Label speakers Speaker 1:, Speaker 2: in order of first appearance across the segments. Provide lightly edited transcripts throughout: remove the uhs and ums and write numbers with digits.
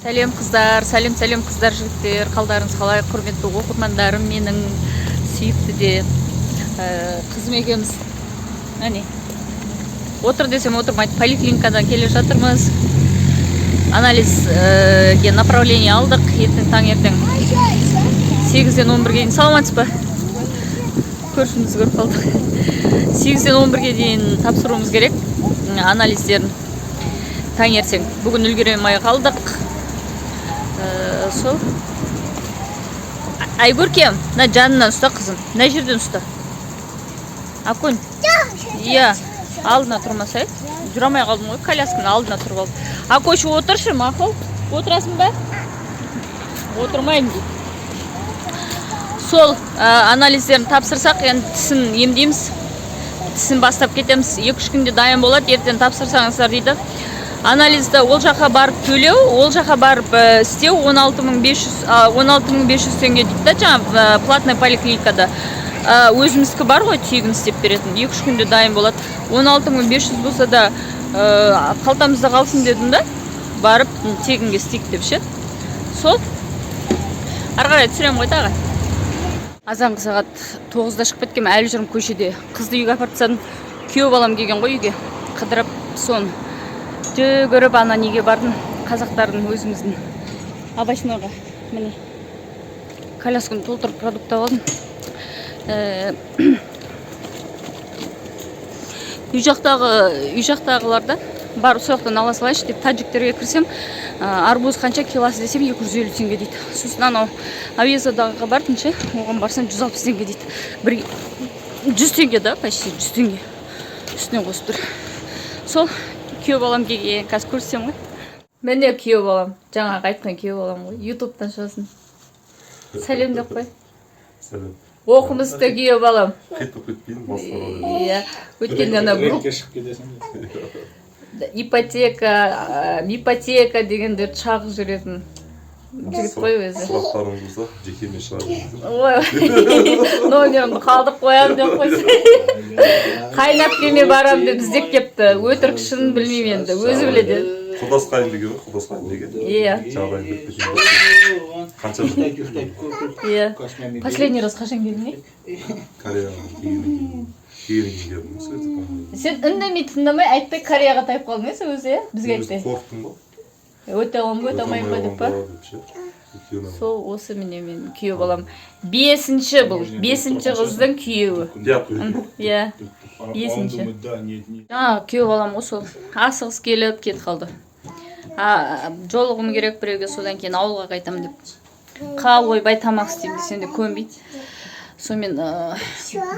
Speaker 1: Сәлем, қыздар, сәлем, сәлем, қыздар, жігіттер! Қалдарыңыз қалай, құрметті оқырмандарым, менің сүйікті де қызым екеуміз? Әне, отыр десем, отырмайды. Поликлиникадан келе жатырмыз, анализге направление алдық. Ертең таңертең 8-ден 11-ге дейін. Саламатсыз ба? Көршімізді көріп қалдық. 8-ден 11-ге дейін тапсыруымыз керек анализдерін таңертең. Бүгін үлгере алмай қалдық. Сол Айгөркем, мына жанынан ұста, қызым, мына жерден ұста. Акунь, иә, алдына тұрмасай. Жүре алмай қалдым ғой, колясканың алдына тұрып алып. Акош, отыршы. Мақұл, отырасың ба? Отырмаймын дейді. Сол анализдерін тапсырсақ, енді тісін емдейміз, тісін бастап кетеміз. 2-3 күнде дайын болады, ертең тапсырсаңыздар дейді. Анализді ол жаққа барып төлеу, ол жаққа барып істеу 16 500, 16 500 теңге дейді да, жаңағы платный поликлиникада. Өзіміздікі бар ғой, тегін істеп беретін, 2-3 күнде дайын болады. 16 500 болса да, қалтамызда қалсын дедім да, барып тегінге істейік деп ше. Сол, ары қарай түсіремін ғой тағы. Азанғы сағат 9-да шығып кеткенмін, әлі жүрмін көшеде. Қызды үйге апарып тастадым. Күйеу балам келген ғой үйге қыдырып. Соны жүгіріп ана неге бардым, қазақтардың өзіміздің овощнойға. Міне, колясканы толтырып продукт алдым. Үй жақтағыларда бар, сол жақтан ала салайыншы деп. Таджиктерге кірсем, арбуз қанша килосы десем, 250 теңге дейді. Сосын анау Авезадағыға бардым ше, оған барсам, 160 теңге дейді. Бір 100 теңге да, почти 100 теңге үстіне қосып тұр. Сол, күйеу балам келген, қазір көрсетемін ғой. Міне, күйеу балам, жаңағы айтқан күйеу балам ғой, Ютубтан шығасың. Сәлем деп қой.
Speaker 2: Сәлем.
Speaker 1: Оқымысты күйеу балам.
Speaker 2: Қит болып кетпейін басқаларға.
Speaker 1: Иә, өткенде ана групп
Speaker 3: Рекке шығып кетесің.
Speaker 1: Ипотека, ипотека дегендерді шағып жүретін жігіт қой өзі.
Speaker 2: Сұрақтарыңыз болса, жекеме шыға беріңіздер.
Speaker 1: Ой, номерімді қалдырып қоямын деп қойса, қайынәпкеме барамын деп іздеп келіпті. Өтірік, шынын білмеймін, енді өзі біледі.
Speaker 2: Құрдас қайынбеке ғой, құрдас қайынбеке.
Speaker 1: Иә.
Speaker 2: Жағдайын біліп кетейін. Қанша жыл?
Speaker 1: Иә, последний раз қашан келдің, е?
Speaker 2: Кореяға келгеннен кейін келдім ғой сол жерде, по-моему.
Speaker 1: Сен үндемей, тыңдамай, айтпай Кореяға тайып қалдың, иә, сол өзі, иә, бізге
Speaker 2: Өзім
Speaker 1: айтпай.
Speaker 2: Қорықтым ғой.
Speaker 1: Өте аламын ба, өте алмаймын ба деп па?
Speaker 2: Деп ше. Өйткені
Speaker 1: Сол, осы, міне, менің күйеу балам бесінші, бұл бесінші қыздың күйеуі.
Speaker 2: Иә.
Speaker 1: Иә, бесінші.
Speaker 3: Да, нет, нет.
Speaker 1: Жаңағы күйеу балам ғой, сол асығыс келіп кетіп қалды. Жолығым керек біреуге, содан кейін ауылға қайтамын деп. Қал, ойбай, тамақ істеймін десем де көнбейді. Сонымен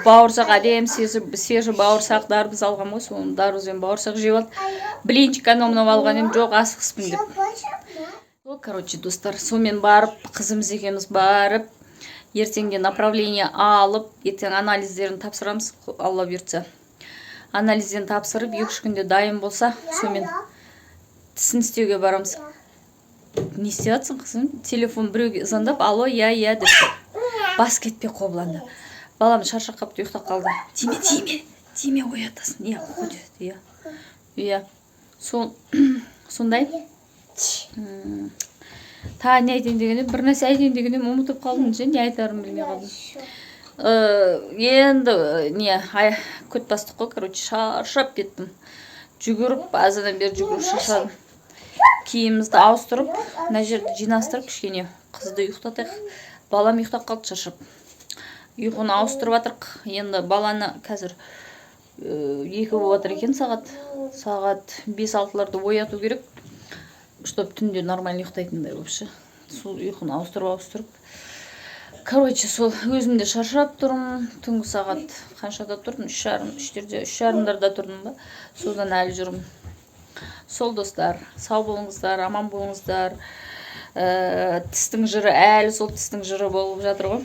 Speaker 1: бауырсақ, әдемі свежий бауырсақ, дарбыз алғанмын ғой, соны дарбызбен бауырсақ жеп алды. Блинчик, анау мынау алған едім, жоқ, асығыспын деп. Сол, короче, достар, сонымен барып, қызымыз екеуміз барып, ертеңге направление алып, ертең анализдерін тапсырамыз, Алла бұйыртса. Анализден тапсырып, 2-3 күнде дайын болса, сонымен тісін істеуге барамыз. Не істеп жатсың, қызым? Телефон біреуге звондап, алло, иә, иә деп. Бас кетпей, Қобыланды. Балам шаршап қалыпты, ұйықтап қалды. Тиме, тиме, тиме, оятасың. Иә, уходит, иә, иә. Сол, сондай. Тағы не айтайын деген едім? Бір нәрсе айтайын деген едім, ұмытып қалдым ше, не айтарымды білмей қалдым. Енді не көт бастық қой. Короче, шаршап кеттім жүгіріп, азаннан бері жүгіріп шаршадым. Киімімізді ауыстырып, мына жерді жинастырып, кішкене қызды ұйықтатайық. Балам ұйықтап қалды шаршап, ұйқыны ауыстырып жатырық енді баланы. Қазір 2 болып жатыр екен сағат. Сағат 5-6-ларда ояту керек, чтобы түнде нормально ұйықтайтындай болып ше. Сол ұйқыны ауыстырып, ауыстырып, короче, сол, өзім де шаршап тұрмын. Түнгі сағат қаншада тұрдым? 3:30, 3-терде, 3:30-дарда тұрдым ба, содан әлі жүрмін. Сол, достар, сау болыңыздар, аман болыңыздар. Тістің жыры әлі сол тістің жыры болып жатыр ғой.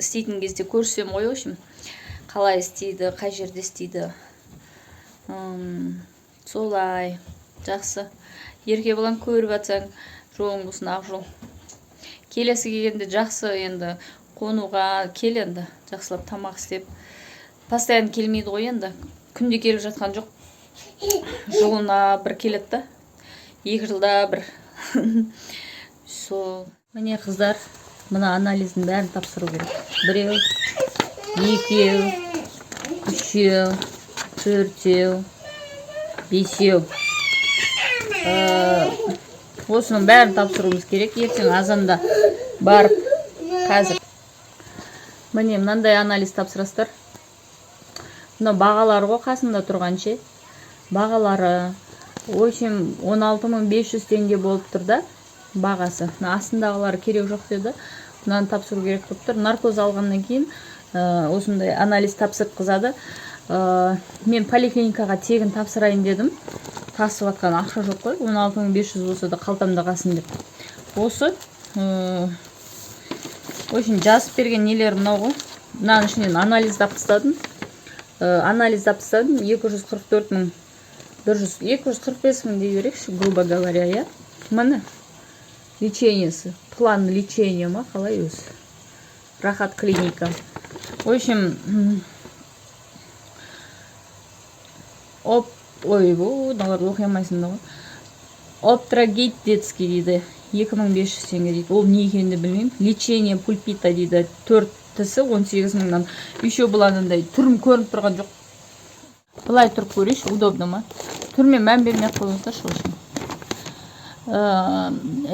Speaker 1: Істейтін кезде көрсем ғой, в общем, қалай істейді, қай жерде істейді. Солай, жақсы. Еркебұлан, көріп жатсаң, жолың болсын, ақ жол. Келесі келгенде жақсы енді қонуға кел енді, жақсылап тамақ істеп. Постоянно келмейді ғой енді, күнде келіп жатқан жоқ, жылына бір келеді да. 2 жылда бір. Сол, міне, қыздар, мына анализдің бәрін тапсыру керек: біреу, екеу, үшеу, төртеу, бесеу. Осының бәрін тапсыруымыз керек ертең азанда барып. Қазір, міне, мынандай анализ тапсырасыздар. Мына бағалары ғой қасында тұрған ше, бағалары, в общем, 16 500 теңге болып тұр да бағасы. Мына астындағылары керек жоқ деді, мынаны тапсыру керек болып тұр. Наркоз алғаннан кейін осындай анализ тапсыртқызады. Мен поликлиникаға тегін тапсырайын дедім, тасып жатқан ақша жоқ қой, 16 500 болса да қалтамда қалсын деп. Осы, в общем, жазып берген нелері мынау ғой. Мынаның ішінен анализдап тастадым. Анализдап тастадым, 244 100, 245 000 дей берейікші, грубо говоря, иә. Міне, лечениесі, план лечения ма, қалай өзі, Рахат клиника. В общем, оп, ойбу, мыналарды оқи алмайсың да ғой. Оптрагейт детский дейді, 2500 теңге дейді, ол не екенін де білмеймін. Лечение пульпита дейді, төрт тісі 18 мыңнан. Еще бұл анандай түрім көрініп тұрған жоқ. Былай тұрып көрейінші, удобно ма? Түріме мән бермей ақ қойыңыздаршы. В общем,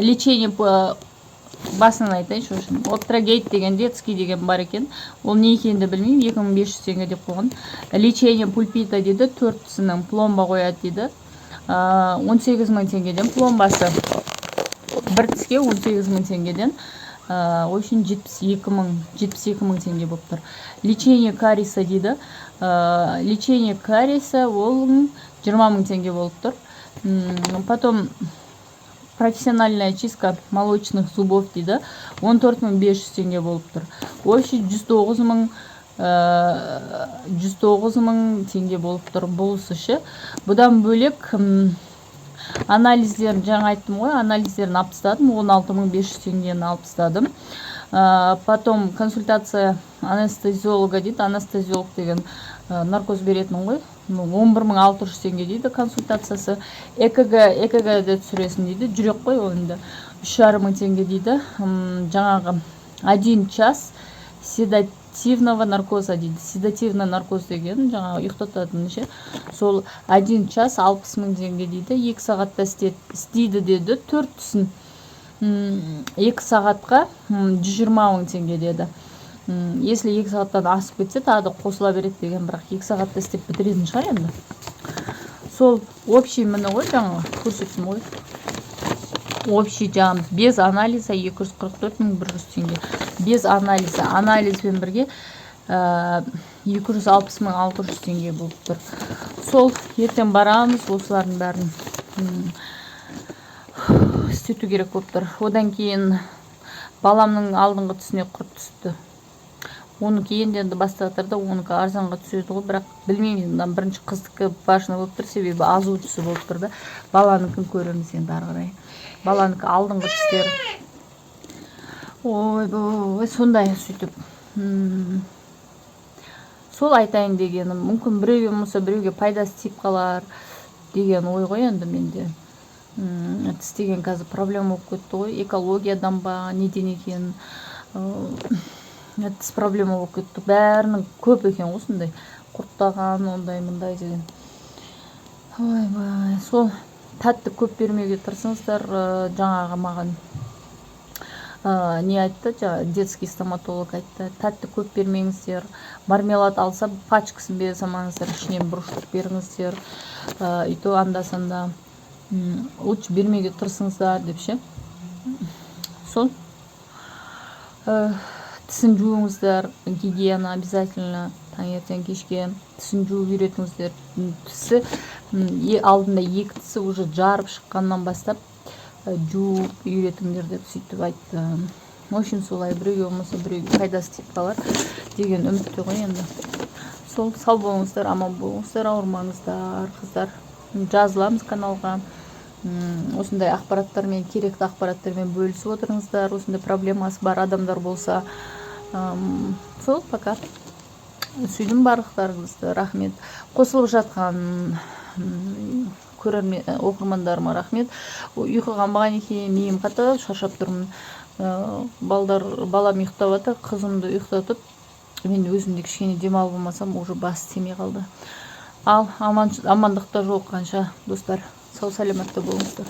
Speaker 1: лечение басынан айтайыншы. В общем, Оптрагейт деген детский деген бар екен, ол не екенін де білмеймін, 2500 теңге деп қойған. Лечение пульпита дейді, төрт тісінің пломба қояды дейді, 18 000 теңгеден пломбасы, бір тіске 18 000 теңгеден. В общем, 72 000, 72 000 теңге болып тұр. Лечение кариеса дейді. Лечение кариеса ол 20 000 теңге болып тұр. Потом профессиональная чистка молочных зубов дейді, 14 500 теңге болып тұр. В общем, 109 000, 109 000 теңге болып тұр бұлысы ше. Бұдан бөлек анализдерін жаңа айттым ғой, анализдерін алып тастадым, 16 500 теңгені алып тастадым. Потом консультация анестезиолога дейді. Анестезиолог деген наркоз беретін ғой, 11 600 теңге дейді консультациясы. ЭКГ, ЭКГ де түсіресің дейді, жүрек қой ол енді, 3,5 мың теңге дейді. Жаңағы один час седативного наркоза дейді. Седативный наркоз деген жаңағы ұйықтататын ше, сол один час 60 000 теңге дейді. 2 сағатта істейді деді төрт тісін. 2 сағатқа 120 000 теңге деді. Если 2 сағаттан асып кетсе, тағы да қосыла береді деген, бірақ 2 сағатта істеп бітіретін шығар енді. Сол, общий міне ғой, жаңағы көрсеттім ғой. Общий жаңағы без анализа 244 100 теңге без анализа. Анализбен бірге 260 600 теңге болып тұр. Сол, ертең барамыз, осылардың бәрін істету керек болып тұр. Одан кейін баламның алдыңғы тісіне құрт түсті. Оныкі енді енді бастап жатыр да, оныкі арзанға түседі ғой, бірақ білмеймін енді. Мына бірінші қыздікі важно болып тұр, себебі азу тісі болып тұр да. Баланыкін көреміз енді ары қарай, баланікі алдыңғы тістері. Ойбой, сондай. Сөйтіп, сол айтайын дегенім, мүмкін, біреуге болмаса біреуге пайдасы тиіп қалар деген ой ғой енді менде. Тіс деген қазір проблема болып кетті ғой, экологиядан ба, неден екенін, тіс проблема болып кетті бәрінің. Көп екен ғой сондай құрттаған, ондай мындай деген. Ойбай, сол, тәтті көп бермеуге тырысыңыздар. Жаңағы маған не айтты, жаңағы детский стоматолог айтты: тәтті көп бермеңіздер, мармелад алса, пачкасын бере салмаңыздар, ішінен бір штук беріңіздер, и то анда санда лучше бермеуге тырысыңыздар деп ше. Сол, тісін жуыңыздар, гигиена обязательно, таңертең, кешке тісін жуып үйретіңіздер. Тісі алдында екі тісі уже жарып шыққаннан бастап жуып үйретіңдер деп сөйтіп айтты. В общем, солай, біреуге болмаса біреуге пайдасы тиіп қалар деген үмітте ғой енді. Сол, сау болыңыздар, аман болыңыздар, ауырмаңыздар, қыздар. Жазыламыз каналға. Осындай ақпараттармен, керекті ақпараттармен бөлісіп отырыңыздар, осындай проблемасы бар адамдар болса. Сол, пока. Сүйдім барлықтарыңызды, рахмет. Қосылып жатқан Көрермен, оқырмандарыма рахмет. Ұйқы қанбаған екен, миым қатып, шаршап тұрмын. Балдар, балам ұйықтап жатыр, қызымды ұйықтатып, мен өзім де кішкене демалып алмасам, уже бас істемей қалды. Ал аман, амандықта жолыққанша, достар, сау саламатта болыңыздар.